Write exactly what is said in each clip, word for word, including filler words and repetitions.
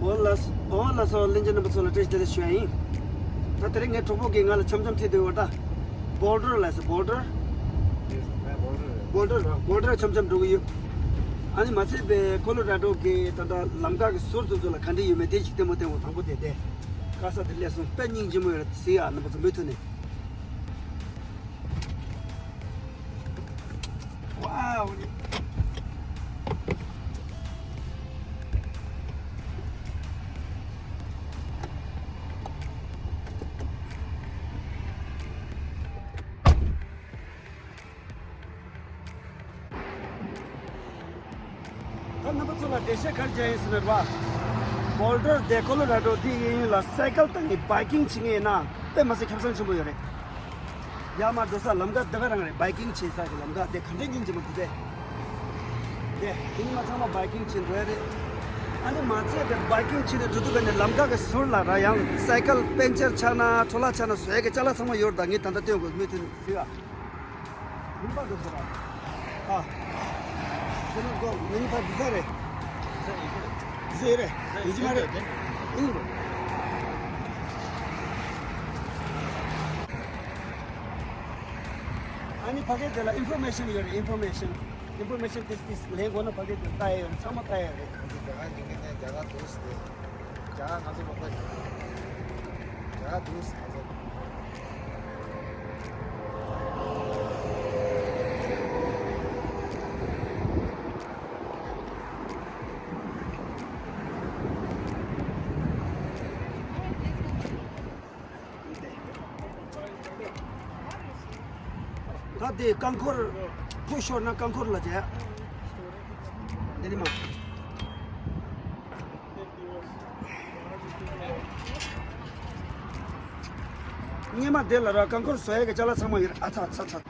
འོ་ལགས། འོ་ལགས་སོ། ལྷན་རྒྱས་རྣམ་པ་ཚོ་ལ་བཀྲ་ཤིས་བདེ་ལེགས་ཞུ་ཡ་ཡིན། ད་དེ་རིང་ངའི་གྲོགས་པོ་གིས་ང་ལ་འཆམ་འཆམ་ཁྲིད་བསྡད་ཡོད་ད། བོལ་ཌར་ལ་ཟེར། བོལ་ཌར། བོལ་ཌར་ར། བོལ་ཌར་འཆམ་འཆམ་འགྲོ་གི་ཡོད། ཨ་ནི་མ་ཚད་པའི་ཀོ་ལོ་ར་ཌོ་གི་ད་ལྟ་ལམ་ཁ་གི་ཟུར་དེ་ཚོ་ལ་ག་འདྲ་ཡོད་མེད་དེ་ཞིག་ལྟད་མོ་བསྟན་དགོས། དང་པོ་དེ་དེ། དཀར་ས་དེ་སླེབས་སོང་། དཔེ་སྙིང་རྗེ་མོ་ཡོད་རེད། གཟིགས་ཨ། རྣམ་པ་ཚོ་མུ་མཐུད་ནས། ཝའོ། ད་རྣམ་པ་ཚོ་ལ་འགྲེལ་བཤད་ག་རེ་བྱ་ཡིན་ཟེར་ན་རེད་པ། བོལ་ཌར་དེ་ཀོ་ལོ་ར་ཌོ་འདི་ཡིན་ལ། སའི་ཀལ་བཏང་ནས་བྷའི་ཀིང་བྱེད་མཁན་ཡིན་ན་དཔེ་མི་སྲིད་ཁེ་བཟང་ཆེན་པོ་ཡོད་རེད། ཡར་མར་འགྲོ་ས་ལམ་ཁ་འདི་ག་རང་རེད། བྷའི་ཀིང་བྱེད་ས་གི་ལམ་ཁ་དེ་ག་འདྲའི་སྙིང་རྗེ་མོ་འདུག་དེ། དེ་དེ་ཉི་མ་ཚང་མ་བྷའི་ཀིང་བྱེད་འགྲོ་ཡ་རེད། ཨ་ནི་མ་ཚད་དེ་བྷའི་ཀིང་བྱེད་ནས་འགྲོ་དུས་ག་ནས་ལམ་ཁ་གི་ཟུར་ལ་ར་ཡང་སའི་ཀལ་པན་ཅར་ཆགས་ན་འཕྲོ་བརླག་ཆགས་ན་བཟོ་ཡ་གི་ཅ་ལག་ཚང་མ་ཡོད་རེད། ད་ངས་ད་ལྟ་སྟོན་དགོས། མུ་མཐུད་ནས་གཟིགས་ཨ། མིང་པ་འདུག་ཟེར་བ། ཨ། ཁྱེད་རང་ཚོ་མིང་པ་འདི་ཚོ་རེད། འདི་ཚོ་ཡིན་གྱི་རེད། ཡིན་གྱི་མ་རེད། ཡིན་གྱི་རེད། ཨ་ནི་ཕ་གི་དེ་ལ་ཨིན་ཕོར་མེ་ཤན་ཡོད་རེད། ཨིན་ཕོར་མེ་ཤན། ཨིན་ཕོར་མེ་ཤན་ཏིས་ཏིས་ལེན་དགོས་ན་ཕ་གི་དེ་ལྟ་ཡ་ཡོད་རེད། ཚང་མ་ལྟ་ཡ་ཡོད་རེད། རྒྱ་གར་ཉིན་གྱི་ནས་རྒྱ་གར་འདུག་ཟེར། རྒྱ་གར་ང་ཚོ་ལོག་པ་རྒྱ་གར་འདུག་ཟེར། ང་ཚོ། ད་དེ་རྐང་འཁོར་ཕོ་ཤོར་ན་རྐང་འཁོར་ལ་བྱས། འདི་ནི་མ། སྔོན་མ་དེ་ལ་ར་རྐང་འཁོར་བཟོ་ཡས་ཀྱི་ཅ་ལག་ཚང་མ་ཡོད་རེད། ཨ་ཚ་ཚ་ཚ།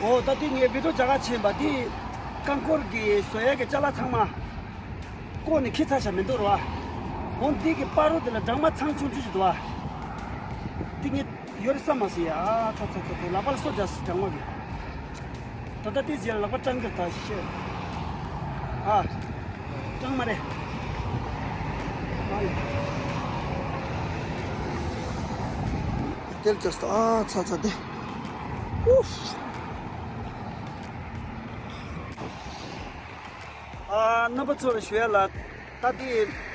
འོ་ད་དེ་ངས་བི་ཌིའོ་རྒྱག་ག་ཕྱིན་པ་དེ། རྐང་འཁོར་གྱི་བཟོ་ཡས་ཀྱི་ཅ་ལག་ཚང་མ་བཀོག་ནས་འཁྱེར་ཚར་བཞག་མི་འདུག་ར་བ། འོ་འདི་གི་པར་རོ་དེ་ལ་སྦྲང་མ་ཚང་ཆུང་ཆུང་ཞིག་འདུག་བ། དེ་ངས་ཡོད་རེད་བསམ་མ་སོང་ཡ། ཨ་ཚ་ཚ་ཚ་ཚ། ལག་པ་ལ་སོ་རྒྱག་སོང་སྦྲང་མ་གི། ད་ལྟ་དེ་རྗེས་ལ་ལག་པ་སྐྲངས་ཀྱི་ད་ཤི། ཨ། སྐྲངས་མ་རེད། ཨ་ཡ། དེར་ཅི་སྟ། ཨ་ཚ་ཚ་དེ། ཨུབ། ཨ། རྣམ་པ་ཚོར་ཞུ་ཡ་ལ། ད་དེ་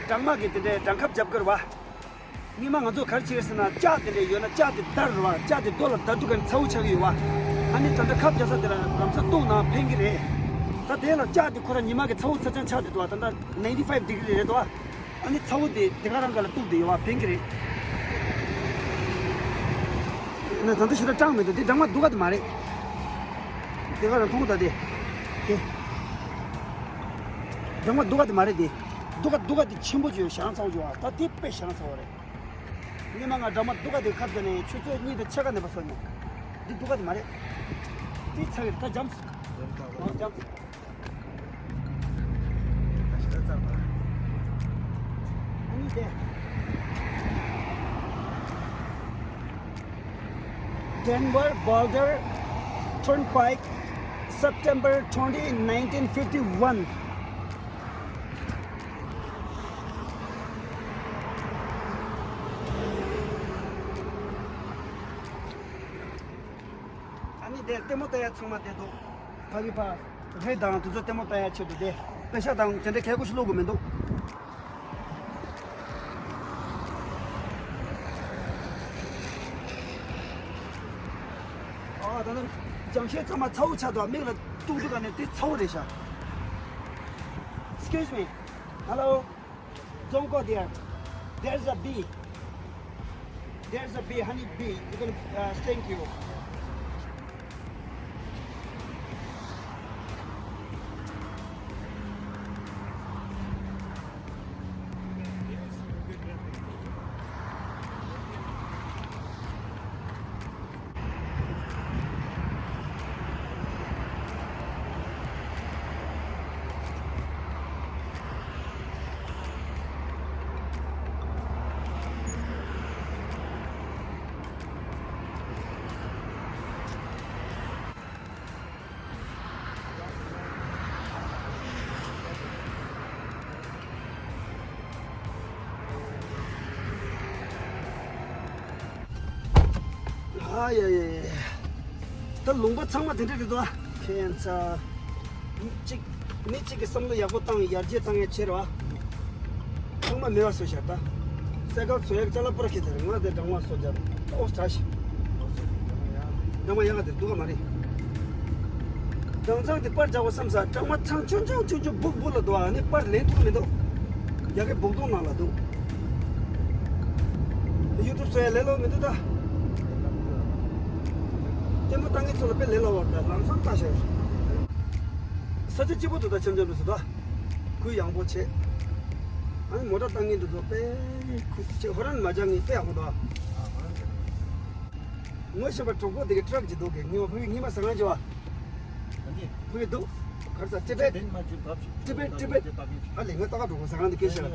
སྦྲང་མ་གི་དེ་འདྲའི་སྦྲང་ཁབ་རྒྱབ་ཀྱི་རེད་བ། སྔོན་མ་ང་ཚོ་ག་རེ་བྱེད་ཟེར་ན། ལྕགས་དེ་འདྲ་ཡོད་ན་ལྕགས་དེ་བརྡར་རེད་བ། ལྕགས་དེ་རྡོ་ལ་བརྡར་དུས་ག་ནས་ཚ་བོ་ཆགས་ཀྱི་ཡོད་བ། ཨ་ནི་ད་ལྟ་ཁབ་རྒྱག་ས་དེ་ལ་རང་ཚ་བཏུང་ན་ཕན་གྱི་རེད། ད་དེ་ལ་ལྕགས་དེ་ཁོ་རང་ཉི་མ་གི་ཚ་བོ་ཚ་ཅང་ཆགས་བསྡད་འདུག་བ། ད་ལྟ་ninety five degree རེད་འདུག་བ། ཨ་ནི་ཚ་བོ་དེ་དེ་ག་རང་ག་ལ་གཏུགས་བསྡད་ཡོད་བ། ཕན་གྱི་རེད། ན་ད་ལྟ་ཞེ་དྲག་སྐྲངས་མི་འདུག་དེ་སྦྲང་མ་སྡུག་ག་དེ་མ་རེད། དེ་ག་རང་མཐོང་ད་དེ། དེ། སྦྲང་མ་སྡུག་ག་དེ་མ་རེད་དེ། སྡུག་ག་སྡུག་ག་དེ་ཆེན་པོ་ཅིག་ཡོད། ཞེ་དྲག་ཚ་བོ་ཅིག་ཡོད་བ། ད་དེ་དཔེ་ཞེ་དྲག་ཚ་བོ་རེད། སྔོན་མ་ང་སྦྲང་མ་སྡུག་ག་དེ་ཁ་བཙལ་ནས་ཆུ་ཚོད་གཉིས་དང་ཕྱེད་ཀ་ནས་ཕར་སོང་མྱོང་། འདི་སྡུག་ག་དེ་མ་རེད། འདི་ཚ་གི་རེད། ད་འཇམ་སོང་། འོ་འཇམ་སོང་། ཨ་ནི་དེ། Denver Boulder Turnpike, September twenty, nineteen fifty-one. ཨ་ནི་དེར་ལྟད་མོ་ལྟ་ཡ་ཚང་མ་བསྡད་འདུག་ཕ་གི་ཕ་རེད་དང་དེ་ཚོ་ལྟད་མོ་ལྟ་ཡ་ཆེད་དུ་དེ་པེ་ཤ་དང་དེ་འདྲ་གལ་ཁུ་ཞིག་སློག་དགོས་མི་འདུག་ཨ། ད་ནི་ལྗང་ཤེལ་ཚང་མ་ཚ་བོ་ཆགས་འདུག་མིག་ལ་གཏུག་དུས་ག་ནས་དེ་ཚ་བོ་རེད་ཤག Excuse me. Hello. Don't go there. There's a bee. There's a bee, honey bee. It's gonna uh, sting you. ཨ་ཡ་ཡ་ཡ། ད་ལུང་པ་ཚང་མ་དེ་འདྲ་རེད་དོ། ཁྱེད་ཚ། གཅིག་མི་གཅིག་གི་བསམ་བློ་ཡག་པོ་བཏང་ཡར་རྒྱས་བཏང་ཡ་ཆེ་ར་བ། ཚང་མ་མེད་པ་བཟོ་བཞག་ད། སེ་ཀལ་བཟོ་ཡག་ཅ་ལག་པོ་ར་ཁྱེད་ཚ་རེད། ང་དེ་འབྲང་བ་བཟོ་བྱ། ཨོ་ཏྲ་ཤི། འབྲང་བ་ཡག་ག་དེ་འདུག་ག་མ་རེད། དྭངས་གཙང་དེ་པར་རྒྱག་དགོས་བསམ་ས། གྲང་མ་ཚང་ཆུང་ཆུང་ཆུང་ཆུང་སྦུག་སྦུག་ལ་འདུག་ཨ་ནི་པར་ལེན་ཐུབ་མི་འདུག་ཡ་གི་སྦུག་དོང་ནང་ལ་འདུག་ཡུ་ཊུབ་བཟོ་ཡ་ལས་སླ་པོ་མི་འདུག་ད། ལྟད་མོ་ལྟ་མཁན་ཚོ་ལ་དཔེ་ལས་སླ་པོ་རེད། ད་ལམ་སང་ལྟ་ཤེས། ས་ཆ་སྐྱིད་པོ་འདུག་ད་འཆམ་འཆམ་འདུག་ཟེར་ད། གུ་ཡངས་པོ་བྱས། ཨ་ནི་མོ་ཊ་ལྟ་མཁན་འདི་ཚོ་དཔེ་ཁུ་ཆེ་ཧོ་རན་མ་རྒྱག་མཁན་དཔེ་ཡག་པོ་འདུག་ངོ་ཤེས་པ་གྲོགས་པོ་དེ་གི་ཊྲག་ཅིག་འདུག་གས། ཉི་མ་ཕ་གི་ཉི་མ་ཟ་ཁང་ཅིག་བ། ཕུ་གི་འདུག་གར་ས་ཏི་བེད། ཏི་བེད་ཏི་བེད། ཨ་ལས་ང་ལྟ་ག་འགྲོ་གོ་ཟ་ཁང་དེ་སྐད་ཤེས་ལ།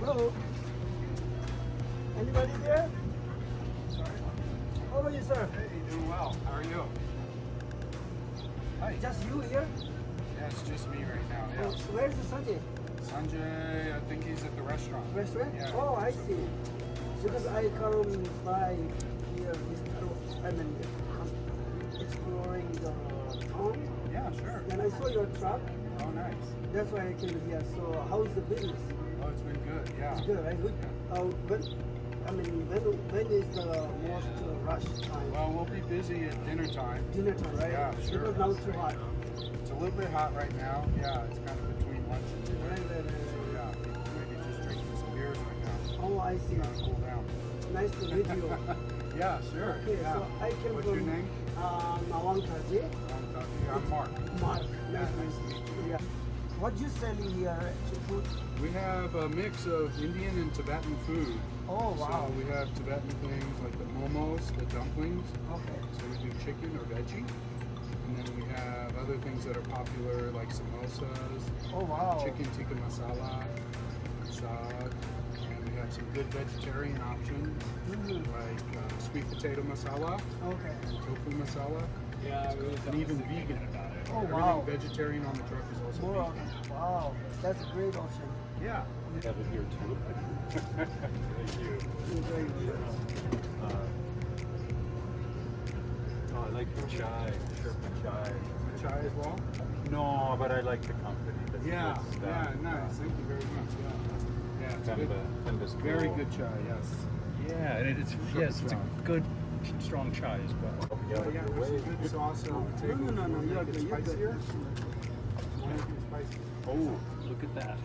Hello. Anybody there? How are you, sir? Hey, doing well. How are you? Hi. Just you here? Yeah, it's just me right now. Yeah. Oh, where's the Sanjay? Sanjay, I think he's at the restaurant. Restaurant? Yeah. Oh, I see. Because I come by here, this, I mean, exploring the town. Yeah, sure. And I saw your truck. Oh, nice. That's why I came here. So, how is the business? Oh, it's been good. Yeah. It's good, right? Good. Yeah. Uh, when, I mean, when when is the most uh, rush time? Well, we'll be busy at dinner time. Dinner time, right? Yeah, sure. Because now it's too hot. It's a little bit hot right now. Yeah, it's kind of between lunch and dinner. Right, right, right. So yeah, people maybe just drinking some beers right now. Oh, I see. Trying to cool down. Nice to meet you. Yeah, sure. Okay, yeah. So I came What's from your name? Uh, Nawang Taji. Nawang Taji. I'm Mark. Mark. Yeah, nice to meet you. Yeah. What you selling here? Food? We have a mix of Indian and Tibetan food. Oh, wow. So we have Tibetan things like the momos, the dumplings. Okay. So we do chicken or veggie. And then we have other things that are popular like samosas, Oh, wow. chicken tikka masala, saag, and we have some good vegetarian options Mm-hmm. like uh, sweet potato masala, Okay. and tofu masala, Yeah, we and even vegan. Oh, Everything wow. vegetarian on the truck is also More vegan. Wow, that's a great option. Yeah. I have it here too. Thank you. Enjoy your Uh, oh, I like your chai, Sherpa chai. The chai as well? No, but I like the company. That's Yeah, good stuff. yeah, nice. Thank you very much. Yeah, yeah, it's a good, Pemba, Pemba's very cool. good chai. Yes. Yeah, and it's Sherpa yes, it's a chai. good strong chai as well. Yeah, yeah, there's some good sauce on the table. No, no, no, no, If you want to you're make it good, you're good. spicier, you want to make it spicy. Oh, look at that.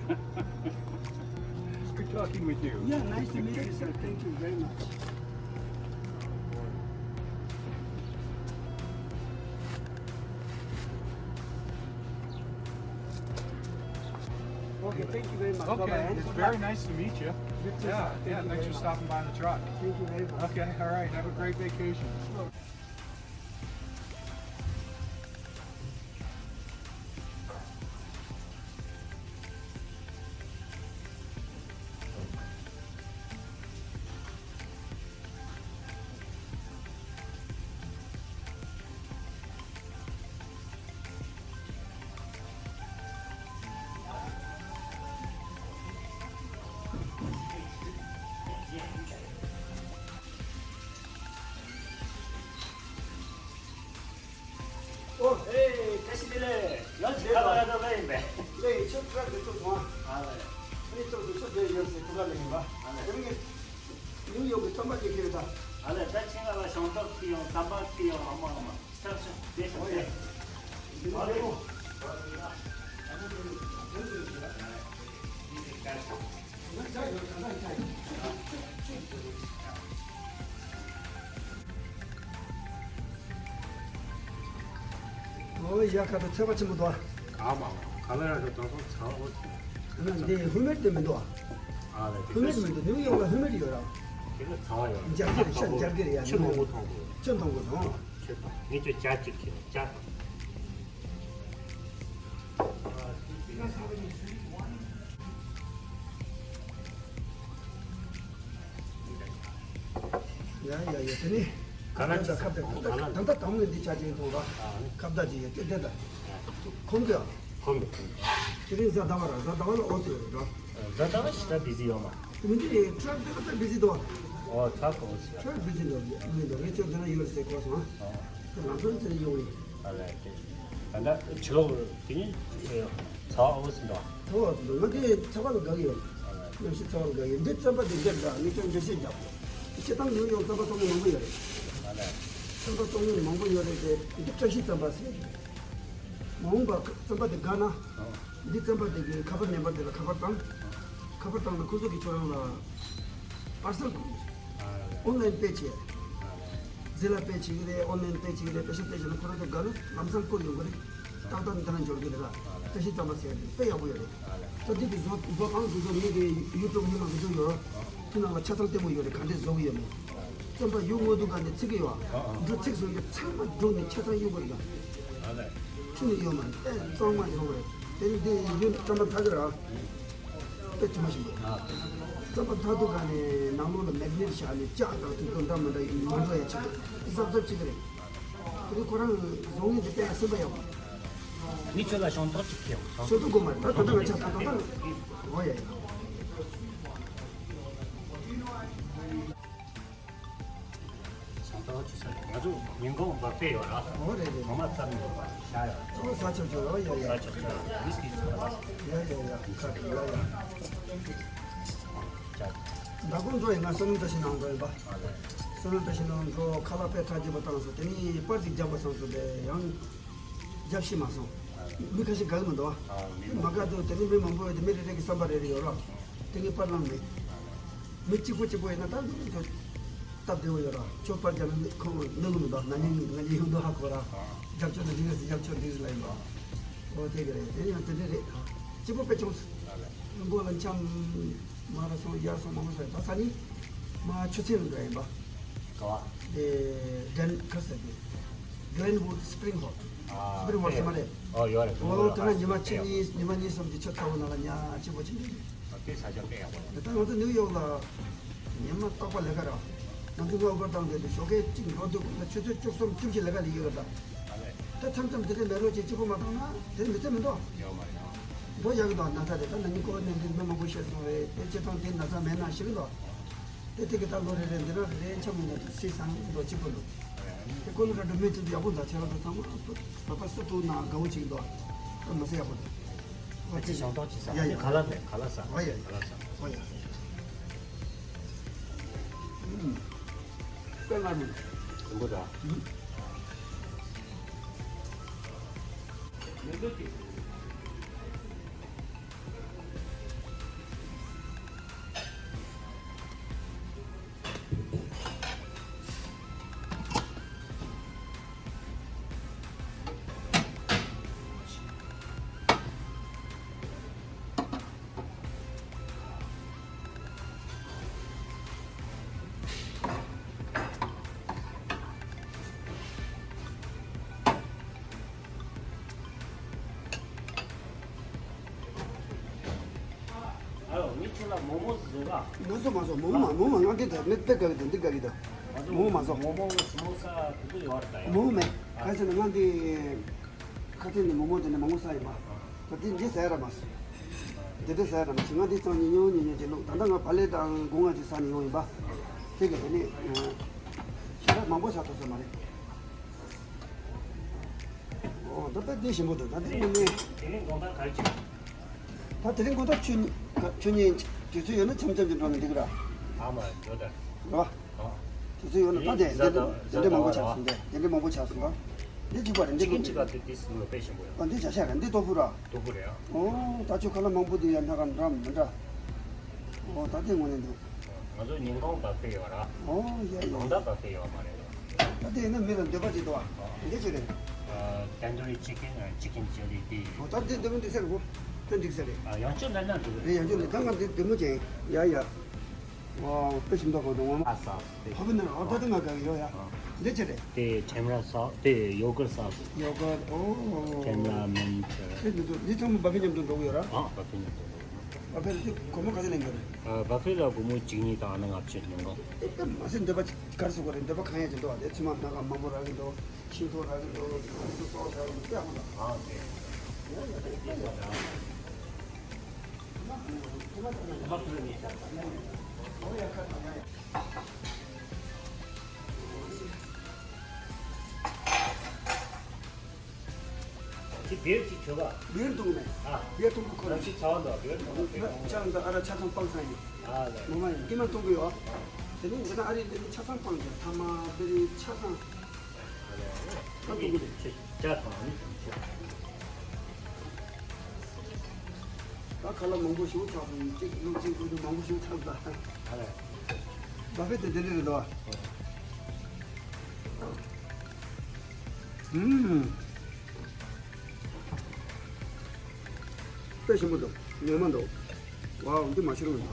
It's good talking with you. Yeah, nice to meet you, sir. Thank you very much. Okay, thank you very much. Okay, Bye-bye. And it's good very luck. nice to meet you. You too, Yeah, sir. Thank yeah, you thanks very for much. stopping by the truck. Thank you very much. Okay, all right. Have a great vacation. ཨོ། ཨེ། བཀྲ་ཤིས་བདེ་ལེགས། ཡང་ཅིག་ཁ་ལག་ཡག་ཐབས་ལ་ཡིན་པས། ལེ་ཡིན་ཆོག་ཁྲ་འདི་ཚོ་ཚོང་ཨ། ཨ་ལེ། ཨ་ནི་ཚོགས་སུ་ཆོག་བསྡད་ཡོད་ཟེར་ཐུགས་ཁ་ལ་ཡིན་པ། ཨ་ལེ། དེ་རིང་གི་ནིའུ་ཡོག་གི་རྩམ་པ་ཅིག་ཁྱེར་ད། ཨ་ལེ། ད་ཁྱེད་ང་ལ་ཤིང་ཏོག་ཁྱེར་ཡོང་། རྩམ་པ་ཁྱེར་ཡོང་། ཨ་མ་ཨ་མ། ཤག་ཤག་བདེ་ཤག་ཨོ་ཡ། བདེ། འདི་ནི་ལེ་མོ། ཨོ་ཡ། ཁ་ཏ་ཚོད་པ་ཆེན་པོ་འདུག་ཨ་མ་མ། ཁ་ལ་ཡ་ཁ་ཏ་ཚོ་ཚ་བ་ཨོ་ཚ། ཨ་ན་འདི་ཧུ་མེད་དེ་མི་འདུག་ཨ། ཨ་ལ་ཧུ་མེད་མི་འདུག་ནིའུ་ཡོག་ལ་ཧུ་མེད་ཡོད་ར། ཁྱེད་ལ་ཚ་བ་ཡོད། འཇར་གི་རེད་ཤ། འཇར་གི་རེད་ཡ། ཆུ་མང་པོ་འཐུང་དགོས། ཆུ་འཐུང་དགོས་དང་། ཆུ་དང་། ངས་ཁྱོད་ཇ་གཅིག་ཁྱེར་ཇ་དང་། ཡ་ཡ་ཡ། དེ་ནི་ ག་ལ་ཅི་ཁབ་ད་ད་ད་ད་དམ་ལ་འདི་ཆ་ཅན་ཐོང་ར། ཁབ་ད་ཅི་ཡ་ཏེ་ཏེ་ད་ཁོང་གི་ཁོང་གི་ཁོང་དེ་རིང་གཟའ་ཟླ་བ་ར། གཟའ་ཟླ་བ་ལ་ཨོ་ཙི་ར། གཟའ་ཟླ་བ་ཞེ་དྲག་བི་ཟི་ཡོད་མ། མི་འདི་ཁྲག་ཏེ་ད་བི་ཟི་དོ། ཨོ་ཁྲག་གོ་ཟི་ཁྲག་བི་ཟི་དོ་མི་འདུག་ངས་ཁྱོད་དེ་ན་ཡོད་རེད་ཟེར་གོ་སོང་། ཨོ་ཁྱོད་ལམ་སང་ཚེ་ཡོང་ཡིན། ཨ་ལས་ཏེ། ད་ད་ཆུ་ལོག་དེ་ནི་ཚ་བ་ཨོ་ཟི་འདུག་ཚ་བ་ཟི་འདུག་ང་དེ་ཚ་བ་ལ་དགའ་གི་ཡོད། ཨ་ལས། ཉམས་ཞིབ་ཚ་བ་ལ་དགའ་གི་ཡོད། འདི་རྩམ་པ་དེ་འདིར་འདྲ་ངས་ཁྱོད་འགྲེལ་བཤད་རྒྱབ། སྤྱིར་བཏང་ནིའུ་ཡོག་རྩམ་པ་བཙོང་མཁན་མང་པོ་ཡོད་རེད། ཨ་ལས། རྩམ་པ་བཙོང་མཁན་མང་པོ་ཡོད་རེད་དེ། འདི་བཀྲ་ཤིས་རྩམ་པ་ཟེར། མ་འོངས་པ་རྩམ་པ་དེ་དགའ་ན། ཨོ། འདི་རྩམ་པ་དེ་གི་ཁ་པར་ནམ་པར་དེ་ལ་ཁ་པར་བཏང་། ཨོ། ཁ་པར་བཏང་ན་ཁོ་ཚོ་གི་ཁྱོད་རང་ལ་པར་སལ་ཁུར། ཨོན་ལན་པེ་བྱས། ཟི་ལ་པེ་བྱེད་ཀྱི་རེད། ཨོན་ལན་པེ་བྱེད་ཀྱི་རེད། པེ་ཤ་པེ་བྱས་ན་ཁོ་རང་ཚོ་དགའ་ལ་ལམ་སང་བསྐུར་ཡོང་གི་རེད། ཏག་ཏག་འདི་ནང་འབྱོར་གྱི་རེད་ལ། བཀྲ་ཤིས་རྩམ་པ་ཟེར་ཡ་དེ་དཔེ་ཡག་པོ་ཡོད་རེད། ད་འདི་གི་བཟོ་བཟོ་སྟངས་དེ་ཚོ་ངེད་ཀྱི་ཡུ་ཊུབ་ཉི་མ་བི་ཌིའོ་ཡོད་རོགས། དེ་ནང་ལ་ཆ་ཚང་ལྟད་མོ་ཡོད་རེད། ག་འདྲས་བཟོ་གི་ཡོད་མེད། རྩམ་པ་ཡུ་མོ་དུ་ག་ནས་ཚིག་གི་ཡོད། འབྲུ་ཚིག་བཟོ་རྒྱུ་ཚང་མ་འབྲུ་ནས་ཆ་ཚང་གཡུག་དགོས་རེད། ཁྱི་ནས་ཡོད་མ་རེད། ཨེ་གཙང་མ་བཟོ་དགོས་རེད། དེ་ནི་འདི་ཡུ་རྩམ་པ་ད་གི་ར། དཔེ་དྲི་མ་ཞིག་འདུག་རྩམ་པ་ད་དུ་ག་ནས་ནང་ལོགས་ལ་མེག་ནེཊ་བཞག་ནས་ལྕགས་དང་དེ་ཚོ་འདྲ་མི་འདྲ་ཡིན་མ་འགྲོ་ཡ་ཆེ་གི་རེད། གཟབ་གཟབ་བྱེད་གི་རེད། དེ་ནི་ཁོ་རང་བཟོ་མཁན་དེ་དཔེ་ཡ་སེམས་པ་ཡག་པོ། མི་ཁྱོད་ལ་ཤོང་ཐོག་ཅིག་ཁེལ། ཤོང་ཐོག་དགོས་མ་རེད། ད་ད་ལྟ་ང་ཆ་ད་ད་ད་འོ་ཡ་ཡ། ང་ཚོ་ཉིན་གུང་བ་དཔེ་ཡོད་ར། འོ་རེད་རེད། ངོ་མ་ཙམ་ཡོད་པ་ཤ་ཡོད། འོ་ས་ཆ་ཆོ་ཡོད་ཡ་ཡ། ས་ཆ་ཆོ་ཡོད་མི་སྐྱིད་སོང་ར། ཡ་ཡ་ཡ་ཁ་ཡ་ཡ། ཅག་མདང་དགོང་འགྲོ་ཡིན་ང་བསོད་ནམས་བཀྲ་ཤིས་ནང་འགྲོ་ཡིན་པ། ཨ་ལས། བསོད་ནམས་བཀྲ་ཤིས་ནང་འགྲོ་ཁ་ལག་དཔེ་ཁྲག་རྒྱས་པ་བཏང་སོང་། དེ་ནི་པར་ཅིག་རྒྱབ་པ་སོང་སོང་དེ་ཡང་རྒྱབ་ཤི་མ་སོང་། མི་ཁ་ཤས་དགའ་གི་མི་འདུག་ཨ། མི་མ་དགའ་འདུག་དེ་ནི་མི་མང་པོ་ཡོད་དེ་མི་རེ་རེ་གི་བསམ་པ་རེ་རེ་ཡོད་ར། དེ་ངས་པར་བླངས་མེད། མི་གཅིག་པོ་གཅིག་པོ་ཡིན་ན་ད་ལུས་ཚོ་སྟབས་བདེ་བོ་ཡོད་ར། ཁྱོད་པར་རྒྱབ་ན་ཁོང་ནུ་གི་མི་འདུག་ན་ནིང་ང་གཉིས་ཡོང་འདུག་ཧ་གོ་ར། རྒྱབ་ཕྱོགས་ནི་འདི་ག་ཟེར་རྒྱབ་ཕྱོགས་འདི་ག་ཟེར་ལ་ཡིན་པ། ཨོ་དེ་ག་རེད། དེ་ཡང་དེ་འདྲ་རེད། ད་གཅིག་པོ་དཔེ་ཆུང་སོང་། མགོ་ལ་འཆམ་མ་ར་སོང་ཡར་སོང་མང་པོ་སོང་ད་ས་ནི་མ་ཆུ་ཚན་འགྲོ་ཡིན་པ། ག་བ། དེ་Glen ག་ཟེར་དེ། Glenwood Spring Hall། Spring Hall ཟེར་མ་རེད། ཨོ་ཡོད་རེད། ཨོ་དེ་ན་ཉི་མ་གཅིག་གཉིས་ཉི་མ་གཉིས་གསུམ་གྱི་ཆུ་ཚ་བོ་ནང་ལ་ཉ་གཅིག་པོ་ཕྱིན་འགྲོ་རེད། དེ་ས་ཆ་དཔེ་ཡག་པོ་རེད། ད་ང་ཚོ་ནིའུ་ཡོག་ལ་ཉི་མ་རྟག་པ་ལས་ཀ་ར། ང་ཚོ་ངོ་རྒོལ་བཏང་བསྡད་དུས་ཞོགས་ཀས་གཅིག་འགྲོ་དུས་ད་ཆུ་ཚོད་བཅུ་གསུམ་བཅུ་བཞི་ལས་ཀ་ལས་ཡོད་རེད་ད། ད་མཚམས་མཚམས་དེ་འདྲའི་མེ་རོ་ཅིག་གཅིག་པོ་མ་བཏང་ན་དེ་མི་ཚེ་མི་འདུག་ཡོད་མ་རེད། འགྲོ་ཡག་གི་འདུག་ན་ཚ་རེད། ད་ན་ནིང་ཀོ་བིད་ནའིན་ཊིན་མི་མང་པོ་ཤི་སོང་རེད། དེ་སྤྱིར་བཏང་དེ་ན་ཚ་མེད་ན་ཤི་གི་འདུག་དེ་དེ་གི་ད་ལོ་རེ་རེ་འདི་རང་རེ་རེ་འཆམ་མི་འདུག་སྲིད་སང་འགྲོ་གཅིག་པོ་འདུག་དེ་ཀོ་ལོ་ར་ཌོ་མི་ཚོ་ཡག་པོ་འདུག་ཁྱེད་རང་ཚོ་ཚང་མ་བ་པ་སུ་ཐུག་ན་དགའ་བོ་ཅིག་འདུག་ད་མ་ཟེར་ཡག་པོ་འདུག་ཨ་ཅེ་ཞང་ཏོག་ཅིག་ཟ། ཡ་ཡ། ཁ་ལག་མེད། ཁ་ལག་ཟ། ཨ་ཡ་ཡ། ཁ་ལག་ཟ། ཨ་ཡ། ཨུམ། དཔེ་ལ་མི། དུམ་བུ་ར། ཨུམ། ཨ་ལོ། ངས་ཁྱོད་ལ་མོག་མོག་བཟོ་ག་མ་བཟོ་མ་བཟོ། མོག་མོག་མ་མོག་མ་ང་འདི་ད་མི་དཔེ་དགའ་གི་འདུག་འདི་དགའ་གི་འདུག་མོག་མོག་མ་བཟོ། མོག་མོག་སི་མོ་ས་དེ་ཚོ་ཡོད་རེད་ད་ཡ། མོག་མོག་མེད། ག་ཟེར་ན་ང་འདི་ཁ་ཐེན་ནས་མོག་མོག་དེ་ནས་མོག་མོག་ས་ཡིན་པ། ད་འདི་འདི་ཟ་ཡ་ར་མ་སོང་། འདི་འདྲ་ཟ་ཡ་ར་མ་སོང་། ང་འདི་ཚང་ཉིན་ཉུང་ཉིན་ཉུང་ཅིག་བླུགས། ད་ལྟ་ང་བ་ལེ་དང་སྒོ་ང་ཅིག་ཟ་ནས་ཡོང་ཡིན་པ། དེ་གི་དེ་ནས་ཞེ་དྲག་མང་པོ་ཟ་ཐུབ་ས་མ་རེད། ཨོ་ད་ལྟ་འདི་ཞིམ་པོ་འདུག་ད་འདི་ངོ་མས། དེ་རིང་དགོང་དག་ག་རེ་བྱེད། ད་དེ་རིང་དགོང་དག་ཆུ་ཆུ་ཉིན་དུས་ཚོད་ཡོད་ན་འཆམ་འཆམ་གྱི་འགྲོ་ན་འགྲིག་གི་ར། ཨ་མ་འགྲོ་ད། རེད་བ། ཨ། དུས་ཚོད་ཡོད་ན་ད་དེ་དེ་འདྲ་དེ་འདྲ་མང་པོ་ཆགས་སོང་། དེ་དེ་འདྲ་མང་པོ་ཆགས་སོང་། ད་འདི་གཅིག་པ་རེད། འདི་ཅི་ཀིན་གཅིག་ག་དེ་དེ་སུ་ལ་དཔེ་ཞིམ་པོ་ཡོད། ཨ་འདི་བྱ་ཤ་རེད། འདི་ལྟོ་ཕུ་ར། ལྟོ་ཕུ་རེད་ཨ། ཨོ་ད་ཆུ་ཁ་ལག་མང་པོ་འདུག་ཡ། སྣ་ཁ་འདྲ་མི་འདྲ། ཨོ་ད་དེ་དངོས་གནས་འདུག་ང་ཚོ་ཉིན་གུང་བ་ཕེ་ཡོད་ར། ཨོ་ཡ་ཡ། དགོང་དག་བ་ཕེ་ཡོད་མ་རེད། ད་དེ་ཡིན་ན་མི་ལ་འདོད་པ་ཅིག་འདུག་ཨ། འདི་ཅི་རེད། ཨ། ཏན་དུ་རི་ཅི་ཀིན། ཨ། ཅི་ཀིན་ཅི་ལི་དེ། ཨོ་ད་དེ་འདི་མི་འདི་ཟེར་གོ། དེ་འགྲིག་ས་རེད། ཨ། ཡང་ཅུང་ལ་ན་འགྲིག་རེད། ཡང་ཅུང་ལ་ད་ང་འདི་འདི་མོ་ཅན་ཡ་ཡ། ཝའོ་དཔེ་ཞིམ་འདུག་གོ་འདུག་ངོ་མ། ཨ་ས་དེ། ཧ་པ་ན་ཨོ་ད་དེ་ང་ག་གི་ཡོད་ཡ། ཨ། འདི་ཅི་རེད། དེ་ཁྲེམ་ར་ས་དེ་ཡོ་གར་ས། ཡོ་གར་ཨོ། ཁྲེམ་ར་མན་ཆུ། དེ་འདི་ཚོ་འདི་ཚང་མ་བ་ཕེ་མཉམ་དུ་འགྲོ་གི་ཡོད་ར། ཨ། བ་ཕེ་མཉམ་དུ་འགྲོ་གི་ཡོད། བ་ཕེ་ལ་དེ་སྒོར་མོ་ག་ཚོད་ལེན་གྱི་རེད། ཨ། བ་ཕེ་ལ་སྒོར་མོ་བཅུ་གཉིས་དང་ཨ་ན་ལྔ་བཅུ་ཉོ་གི། ཨེ། ད་མ་ཟད་འདོད་པ་ག་རེ་བཟོ་གི་རེད། འདོད་པ་གང་ཡང་ཅིག་འདུག་བ། དེ་ཚོད་མ་སྣ་ཁ་མང་པོ་རག་གི་འདུག་ཤིང་ཏོག་རག་གི་འདུག་ཤིང་ཏོག་རག་གི་འདུག་ཨ། དེ། ཡ་ཡ། དེ་ཡ་ཡ། ཅི་བེར་ཅིག་བྱོས་པ། བེར་འདུག་ནས། ཨ། བེར་འཐུང་གི་ཁོ་རང་ཅི་ཚ་བ་འདུག་བེར་འཐུང་གི་ཆ་འདི་ཨ་ར་ཆ་ཚང་སྤངས་ཚར་ཡིན། ཨ་ལས། ངོ་མ་ཡིན། ཀྱེ་མ་འཐུང་གི་ཡོད། དེ་ནས་འདི་ན་ཨ་རི་འདི་ནི་ཆ་ཚང་སྤངས་ཀྱི་ཐ་མ་བེ་རི་ཆ་ཚང་། ཨ་ལས། ད་འཐུང་གི་རེད། ཅི་ཅ་ཐང་ནི་ཅི། ད་ཁ་ལག་མང་པོ་ཞིག་ཆགས་སོང་། གཅིག་ལུག་གཅིག་ལུག་གཅིག་མང་པོ་ཞིག་ཆགས་སོང་། ཨ་ལས། བ་ཕེ་དེ་དེ་འདྲ་རེད་འདུག་བ། ཨུམ། དཔེ་ཞིམ་པོ་འདུག་ངོ་མ་འདུག་ཝའོ། འདི་མ་ཤི་རུང་འདུག་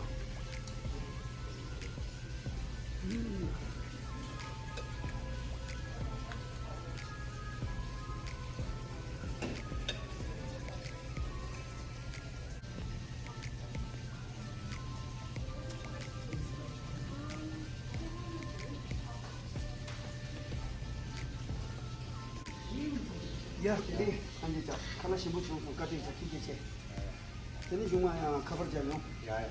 ཡ། དེ་རིང་ཨ་འདི་ཅག་ཁ་ལག་ཞིམ་པོ་བྱུང་སོང་། བཀའ་དྲིན་ཆེ། ཐུགས་རྗེ་ཆེ། དེ་ནི་གཞུག་མ་ཡང་ཁ་པར་རྒྱག་ཡོང་། ཡ་ཡ།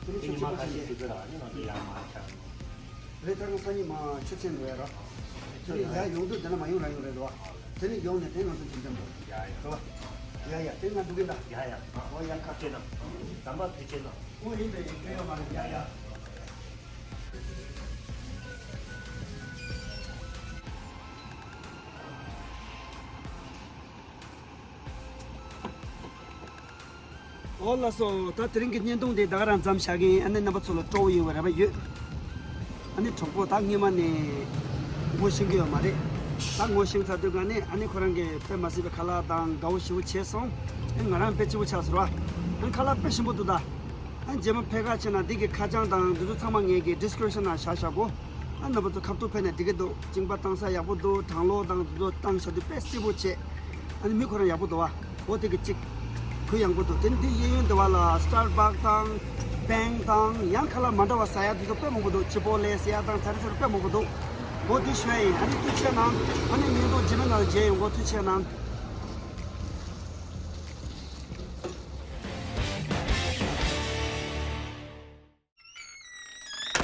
དེ་ནི་ཆུ་ཚོད་ཕྱེད་ཀ་ཞིག་རེད། ད་ང་ཚོ་ཡར་མར་ཆགས། རེད། ད་ང་སང་ཉིན་མ་ཆུ་ཚོད་འགྲོ་ཡ་ར། དེ་ནི་ཡ་ཡོང་དུས་དེ་ན་མ་ཡོང་ར་ཡོང་རེད་འདུག་བ། དེ་ནི་ཡོང་ནས་དེ་ང་ཚོ་དེ་འདྲ་འགྲོ། ཡ་ཡ། རེད་བ། ཡ་ཡ། དེ་ང་འགྲོ་གི་ཡིན་ད། ཡ་ཡ། ཨོ་ཡ། ཁ་ཆེ་ན། ཟམ་པ་ཐུགས་ཆེ་ན། ཨོ་ཡིན་པས་ཡིན། དེ་ཡོད་མ་རེད། ཡ་ཡ། ཨོ་ལགས་སོ། ད་དེ་རིང་གི་བརྙན་ཐུང་དེ་ད་ག་རང་མཚམས་བཞག་གི་ཡིན། ཨ་ནི་རྣམ་པ་ཚོ་ལ་སྤྲོ་བོ་ཡོད་པ་རེ་བ་ཡོད། ཨ་ནི་གྲོགས་པོ་ད་སྔོན་མ་ནས་ངོ་ཤེས་ཀྱི་ཡོད་མ་རེད། ད་ངོ་ཤེས་ཚར་དུས་ག་ནས་ཨ་ནི་ཁོ་རང་གིས་དཔེ་མ་སྲིད་པའི་ཁ་ལག་དང་དགའ་བོ་ཞེ་པོ་བྱས་སོང་། ཨ་ང་རང་དཔེ་སྐྱིད་པོ་ཆགས་སོང་ར། ཨ་ཁ་ལག་དཔེ་ཞིམ་པོ་འདུག་ད། ཨ་རྗེས་མ་ཕེབས་ག་བྱས་ན་འདི་གི་ཁ་བྱང་དང་འདི་ཚོ་ཚང་མ་ངེད་ཀྱི་ཌི་སི་ཀི་རིབ་ཤན་ནང་བཞག་བཞག་གོ། ཨ་རྣམ་པ་ཚོ་ཁ་ཐུག་ཕེབས་ནས་འགྲིག་གི་འདུག་གཅིན་པ་བཏང་ས་ཡག་པོ་འདུག་གྲང་གློག་དང་འདི་ཚོ་བཏང་བཞག་དུས་དཔེ་སྐྱིད་པོ་བྱས། ཨ་ནི་མི་ཁོ་རང་ཡག་པོ་འདུག་བ། འོ་དེ་གི་གཅིག་གུ་ཡངས་པོ་འདུག་དེ་ནི་འདི་གཡས་གཡོན་འདི་བ་ལ་སི་ཊར་བྷག་དང་བེང་དང་ཡང་ཁ་ལག་མ་འདྲ་བ་ཟ་ཡ་འདི་ཚོ་དཔེ་མང་པོ་འདུག་ཅི་པོ་ལེ་ཟེར་ཡ་དང་ཚ་རེ་ཚ་རེ་དཔེ་མང་པོ་འདུག་འོ་དེ་ཞུ་ཡ་ཡིན། ཨ་ནི་ཐུགས་རྗེ་གནང་། ཨ་ནི་བརྙན་ཐུང་རྗེས་མའི་ནང་ལ་མཇལ་ཡོང་གོ། ཐུགས་རྗེ་གནང་།